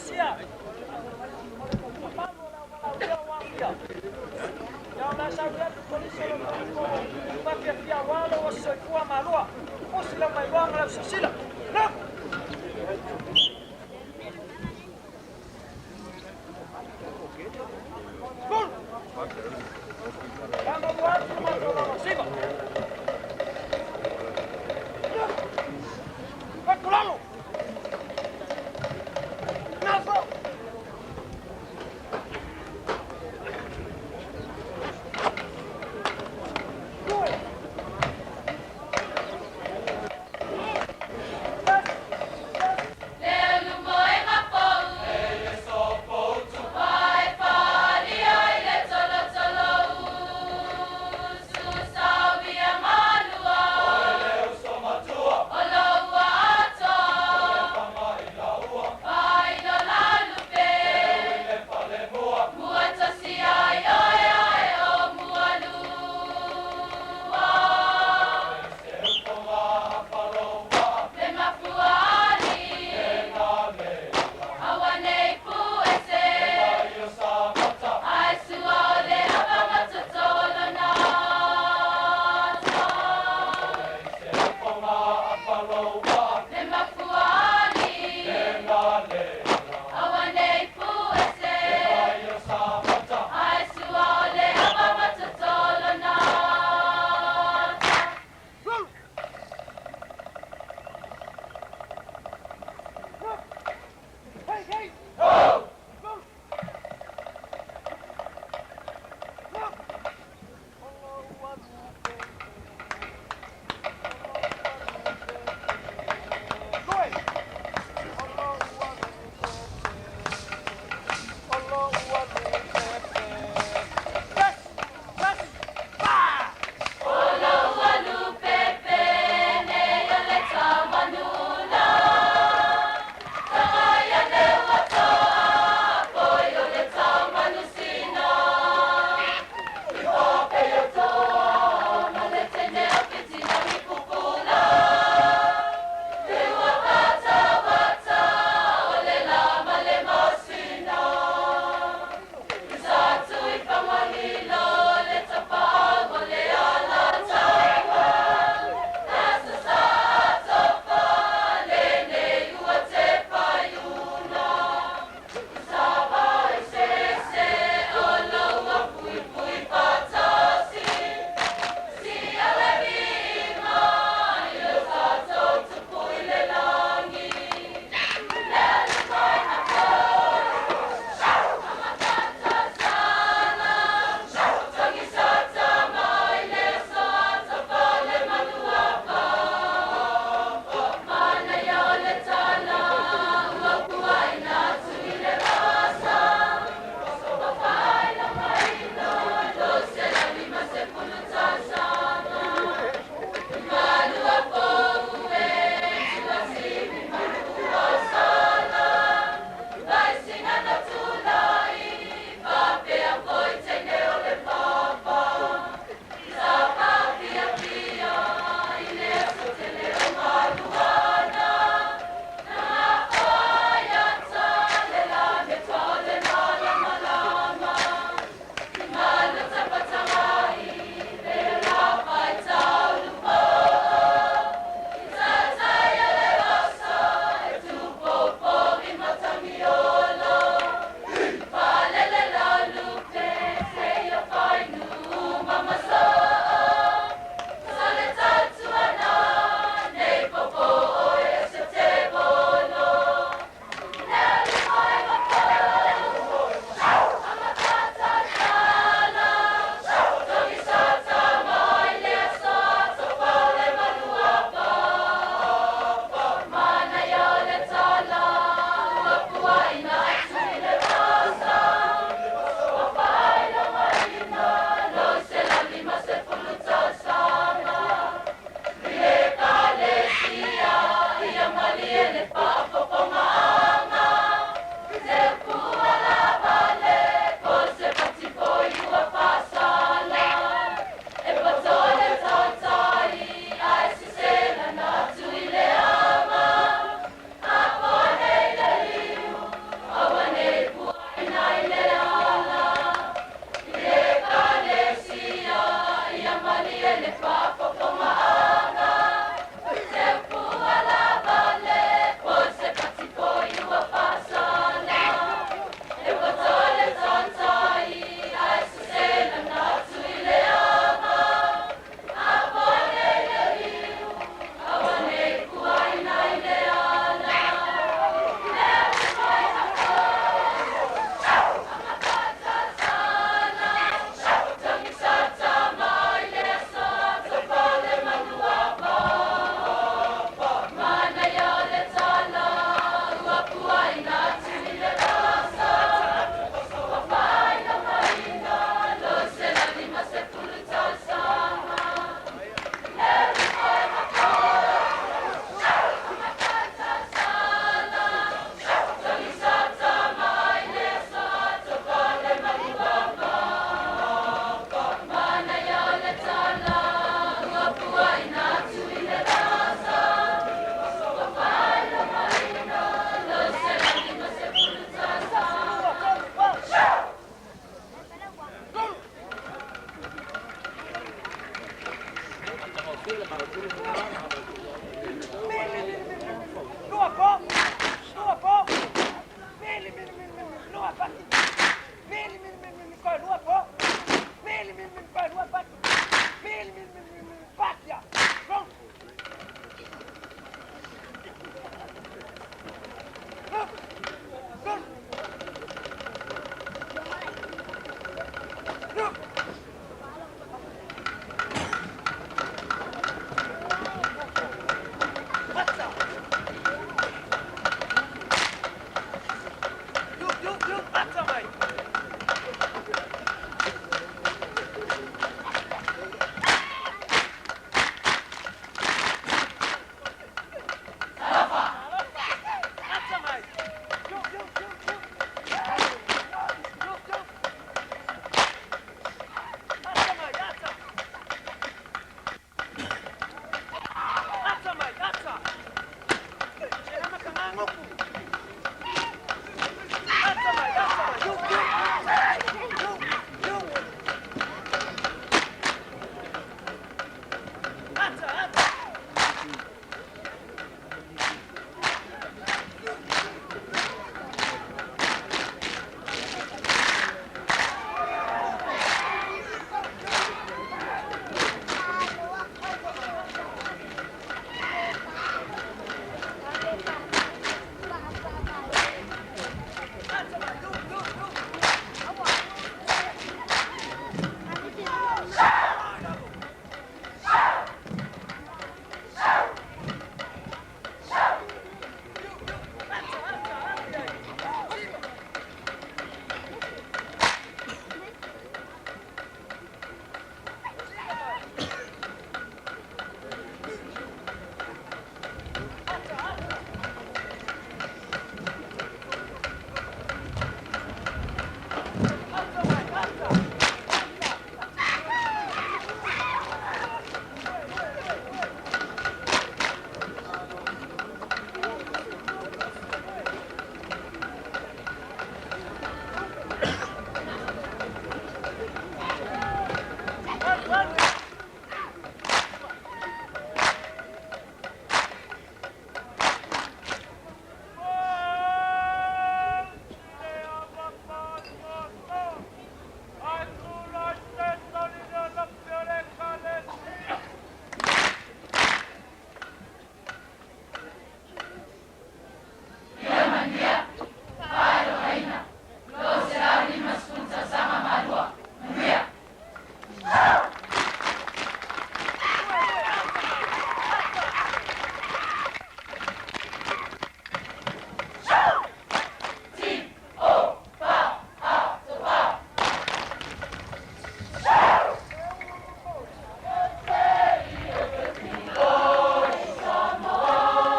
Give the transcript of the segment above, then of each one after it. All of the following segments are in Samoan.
Ekalesia, o le mamalu o le auvalaaulia ua aafia. Ia o le a sauni atu kolisi o le atunuu faafiafia aua lou aso soifua malua. Fusi lau mailoa ma lau silasila.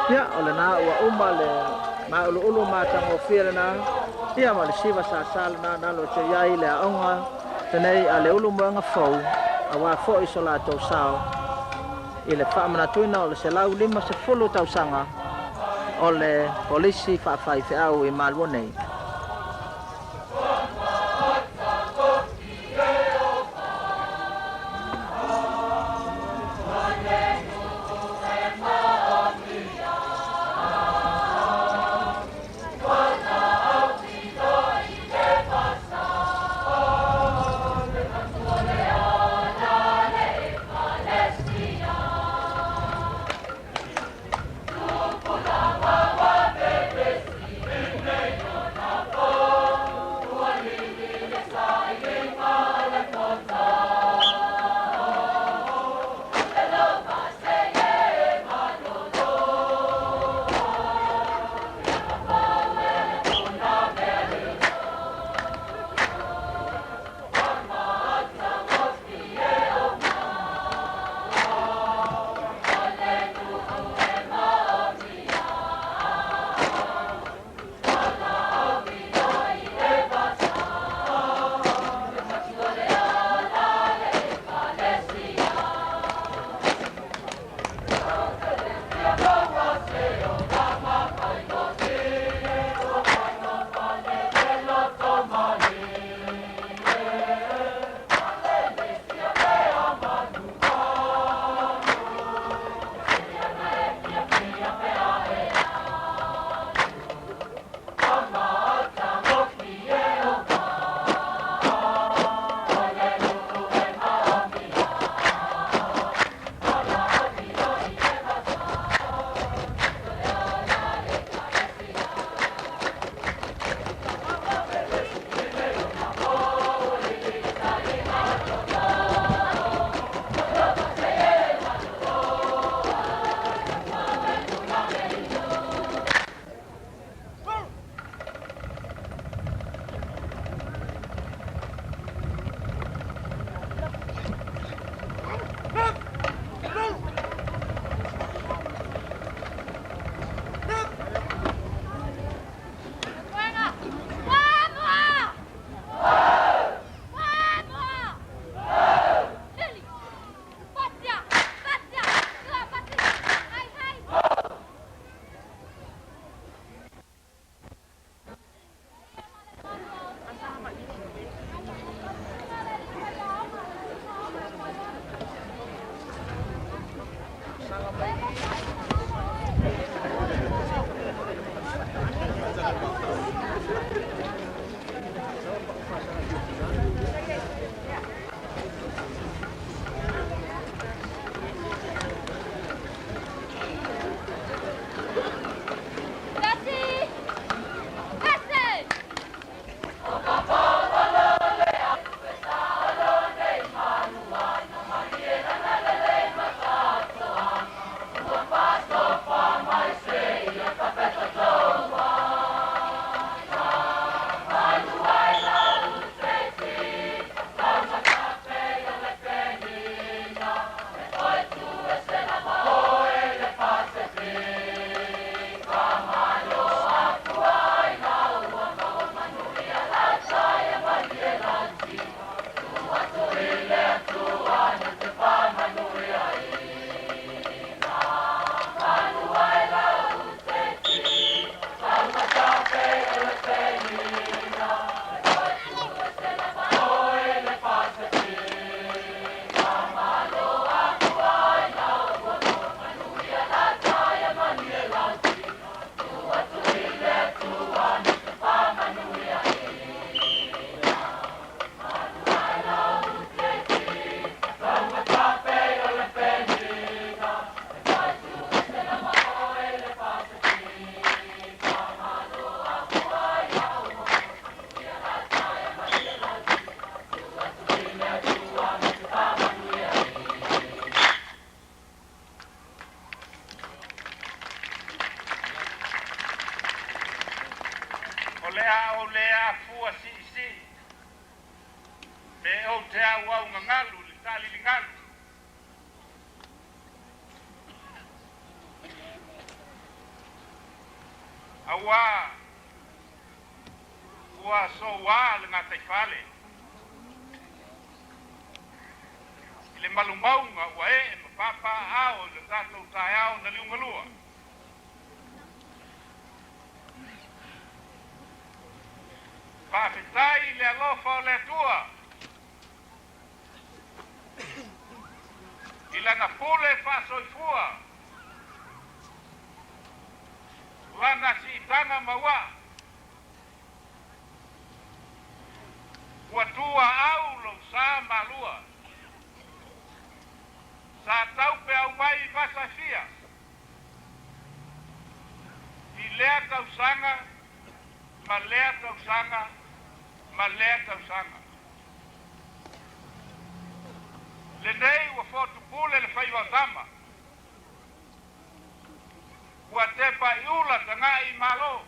Ia, o lena ua uma le mauluulu matagofie lena, ia ma le siva sasa lena na lo te iai le aoga lenei a le Ulumoega Fou, auā foi so latou sao i le faamanatuina o le 150 tausaga o le Kolisi Faafaifeau i Malua nei. a ou lē afua siisii pe ou te auau gagalu i le taaliligalu. Auā ua soua le gataifale i le malumauga ua ee ma papaaao i lo tatou taeao na liugalua. Faafetai i le alofa o le Atua i Lana pule faasoifua, Lana siitaga mauaa. Ua tuaau lou sa malua, sa taupeau mai i vasa e fia. I lea tausaga ma lea tausaga ma lea tausaga. Lenei ua footupule le faiva o tama. Ua tepa i ula taga'i i Malo.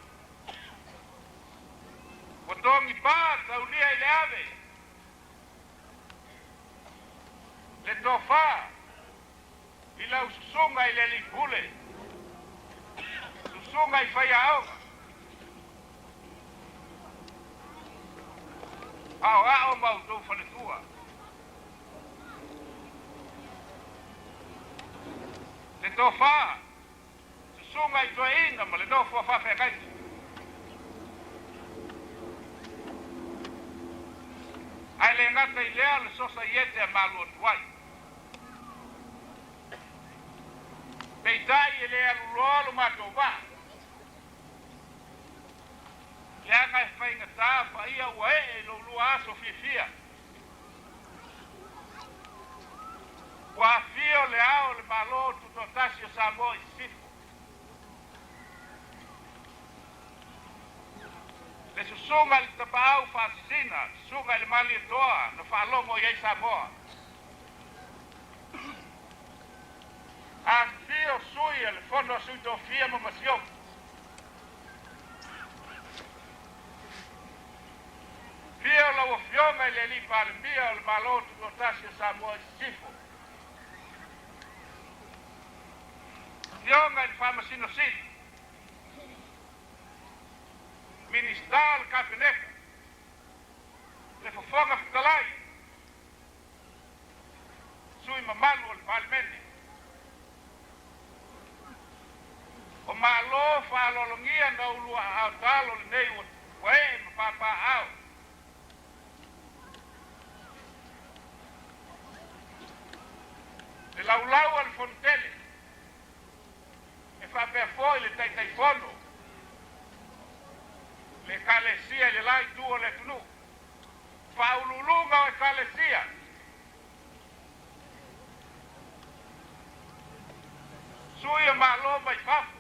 Ua togi pa taulia i le ave. Le tofa i lau susuga i le alii pule, susuga i faiaoga, aoao ma outou faletua. Le tofa, susuga i toeaina ma le nofo a faafeagaiga. Ae le gata i lea o le sosaiete a Maluatuai. Peitai e le aluloa lo matou vaa, leaga e faigata paia ua ee i lou lua aso fiafia. Ua afio le Ao o le Malo Tutoatasi o Samoa i Sisifo, le susuga i le Tapaau Faasisina, susuga i le Malietoa na faalogo i ai Samoa. Afifio sui o le Fono a Sui Tofia ma Masiofo. Afio lau Afioga i le Alii Palemia o le Malo Tutoatasi o Samoa i Sisifo. Afioga i le Faamasino Sili, Minisita o le Kapeneta, le Fofoga Fetalai, sui mamalu o le Palemene. O Malo faaaloalogia na ulu aao talo lenei ua ee ma papaaao. Le laulau a le Fonotele e faapea foi le Taitaifono le Ekalesia i le la itu o le atunuu, faauluuluga o Ekalesia, sui o Malo mai fafo,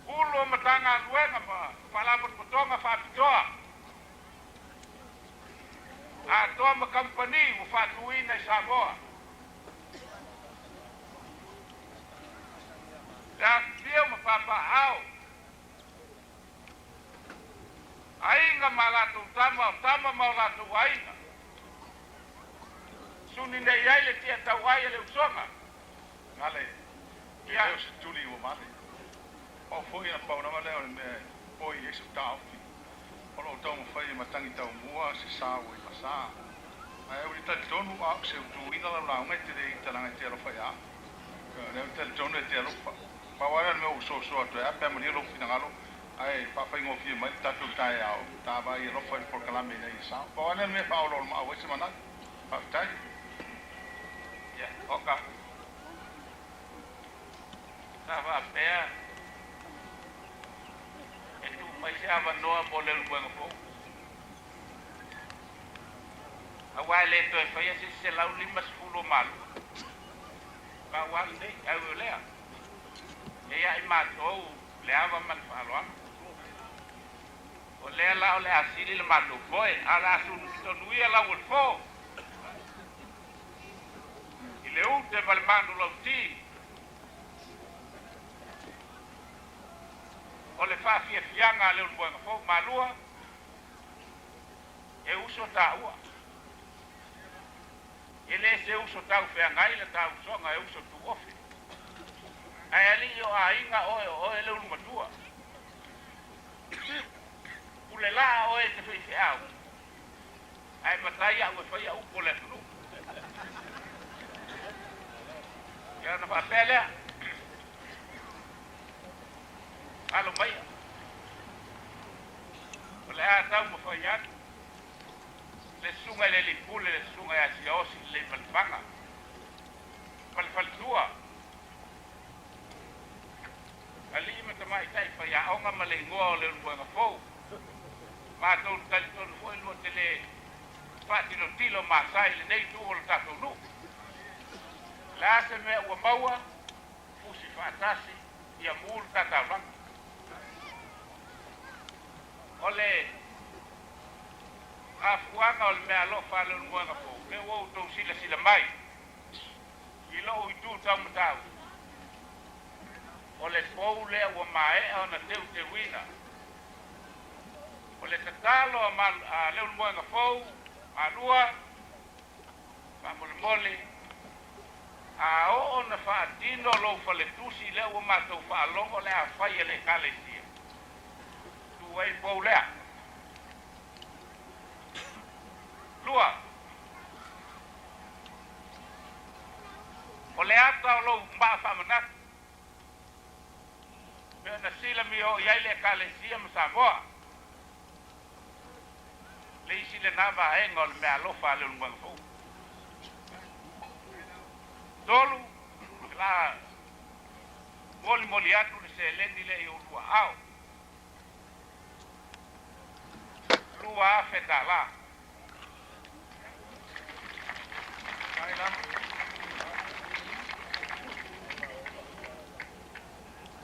Ulu o Matagaluega ma Faalapotopotoga faapitoa, atoa ma kamupani ua faatuina i Samoa. Le afifio ma papaaao, aiga ma latou tama, o tama ma o latou aiga, suni nei ai le tia tauai a le usoga. Gale, e le o se tuli ua vale. Pau foi na pau lava lea o le mea e poi ai sou taofi. O lo o taumafai e matagi taumua se sa ua i vasa. Ae ou te talitonu a o se utuina lau lauga e te le ita leaga e te alofa ia au. O lea ou te talitonu e te alofa. Pau lava lea o le mea ua ou soasoa atu ai, a pe a malie lou finagalo ae faafaigofie mai le tatou taeao ta vaai alofa i le polokalame ina ia sao. Pau lava lea o le mea e faaoloolomaau ai se manatu. Faafetai. Ia, oka. Sa faapea e tuu mai se avanoa mo le ulumoega fou. Aua e le toe faia se isi 150 o Malua. Pau lava lenei, ae ui o lea, e ia i matou le ava ma le faaaloalo. O lea la o le a sili le matou foe, a o le a sulutonuia lau o le fo i le ute ma le manulauti. O le faafiafiaga a Leulumoega Fou Malua e uso taua. E le se uso taufeagai le ta usoga e uso tuofe. Ae alii o aiga oe o oe le ulu matua. Pule laa oe e te faifeau, ae matai au e faia upu o le atunuu. Ia ona faapea lea, Alo maia, o le a taumafai atu le susuga i le alii pule, le susuga ia Siaosi lelei ma le faga ma le faletua, alii ma tamaitai faiaoga ma le igoa o Leulumoega Fou. Matou te talitonu foi lua te le faatilotilo masa i lenei itu o le tatou nuu. O le a se mea ua maua, fusi faatasi ia mu le ta taulaga. O le afuaga o le meaalofa a Leulumoega Fou, lea ua outou silasila mai i lou itu taumatau, o le pou lea ua maea ona teuteuina. O le tatalo a Leulumoega Fou, Malua, faamolemole, a oo ona faatino lou faletusi lea ua matou faalogo o le a fai e le Ekalesia, tu ai pou lea. Lua, o le ata o lou maa faamanatu, pei ona silami oo i ai le Ekalesia ma Samoa, le isi lena vaega o le meaalofa a Leulumoega Fou. Tolu, o le a molimoli atu le seleni lea i ou lua aao, $2,000.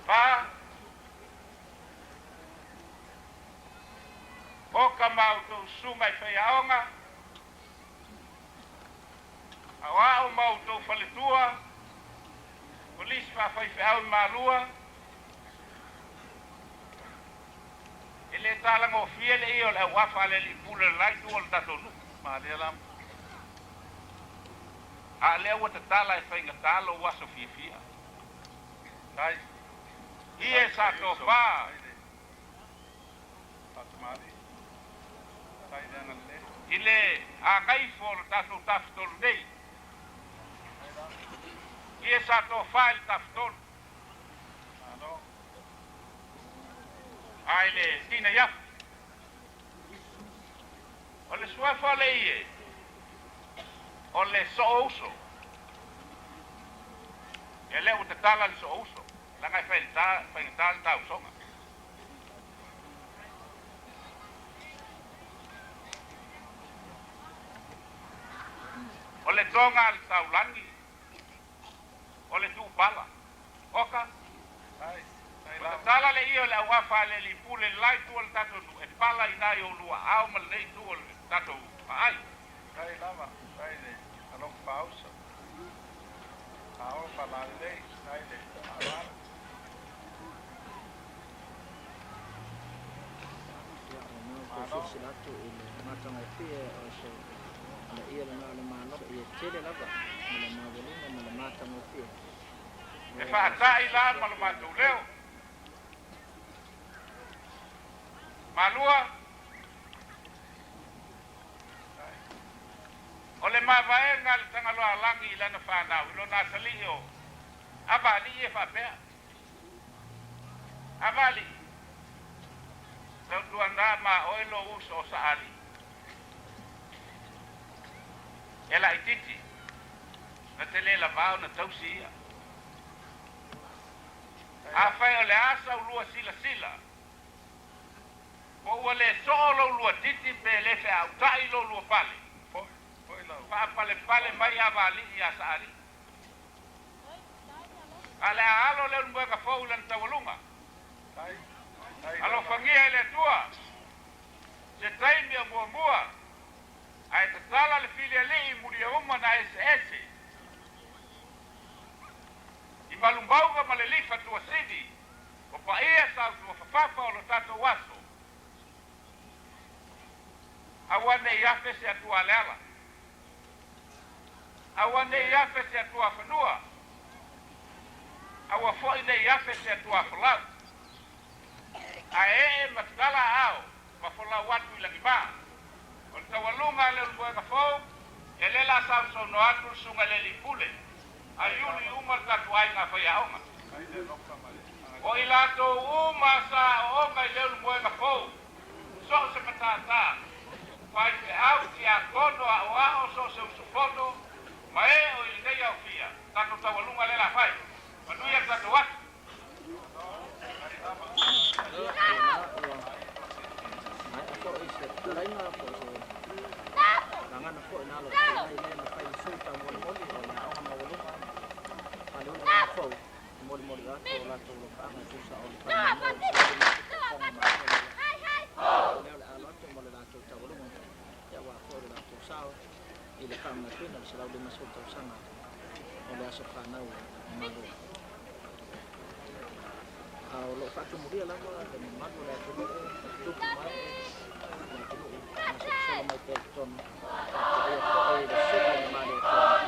Fa, Oka ma outou susuga i faiaoga, aoao ma outou faletua, kolisi faafaifeau i Malua, e le talagofie le ia o le auafa a le alii pule o le la itu o le tatou nuu. Malia lava. A o lea ua tatala e faigata lou aso fiafia. Tai. Ie sa tofa. I le agaifo o le tatou Tafatolu nei. Ie sa tofa i le Tafatolu. A i le tinei afu. O le suafa o le ie, o le soouso. Ia lea ua tatala le soouso, leaga e faigata le tausoga. O le toga a le taulagi, o le tuupala. Oka, ua tatala le ie o le auafa a le alii pule i le la itu o le tatou nuu, e pala i ina i ou lua aao ma lenei itu o le tatou aai. Tai lava, tai le alofa faauso. Aoga faalalelei, tai le faaaloalo. Ia, o lena ua toe silasila atu i le matagofie o se le ie lena o le Malo, se ie tele lava ma le maualuga ma le matagofie. E faata'i la ma lo matou leo. Malua, o le mavaega a le Tagaloaalagi i lana fanau i lona atalii o Avaalii e faapea, Avaalii, tautuana ma oe lou uso o Saalii. E laitiiti, na te le lavā ona tausi ia. Afai o le a sau lua silasila, po ua le soo lou lua titi pe le feautaʻi lou lua pale, faapalepale mai Avaalii iā Saalii. A o le a alo Leulumoega Fou i lana taualuga. Alofagia e le Atua se taimi o muamua ae tatala le filialii muliauma na eseese i Malumauga ma le Lifa Tuasivi o. Paia sautuafafafa o lo tatou aso, aua ne i afe se Atua a le ala, aua ne i afe se Atua a fanua, aua foi ne i afe se Atua a folau, ae ee ma tatala aao ma folau atu i lagima. O le taualuga a le ulumoega fou, ia lea la sausaunoa atu le susuga i le alii pule, a Iuli uma le tatou aiga faiaoga. O i latou uma sa aooga i le ulumoega fou, so o se matata, faifeau, tiakono, aoao, so o se usufono, ma e o i lenei aofia, tatou taualuga lea la fai. Manuia le tatou aso. Ia, o lena ua maea foi se fetalaiga po o se gagana foi na alo feagai le na fai ma sui taumolimoli o le aoga maualuga a le ulumoega fou e molimoli atu o latou alofaaga e tusa o le faamoemoe o le 15 tausaga ma atoa lea. O lea o le a alo atu mo le latou taualuga aua foi le latou sao i le faamanatuina o le 150 tausaga o le aso fanau o Malua. A o lo o faatumulia lava le mamalu o le atunuu, tupu ma ee o le atunuu masolosolo mai pea i totonu, tapuaia foi le Susuga i le Malietoa.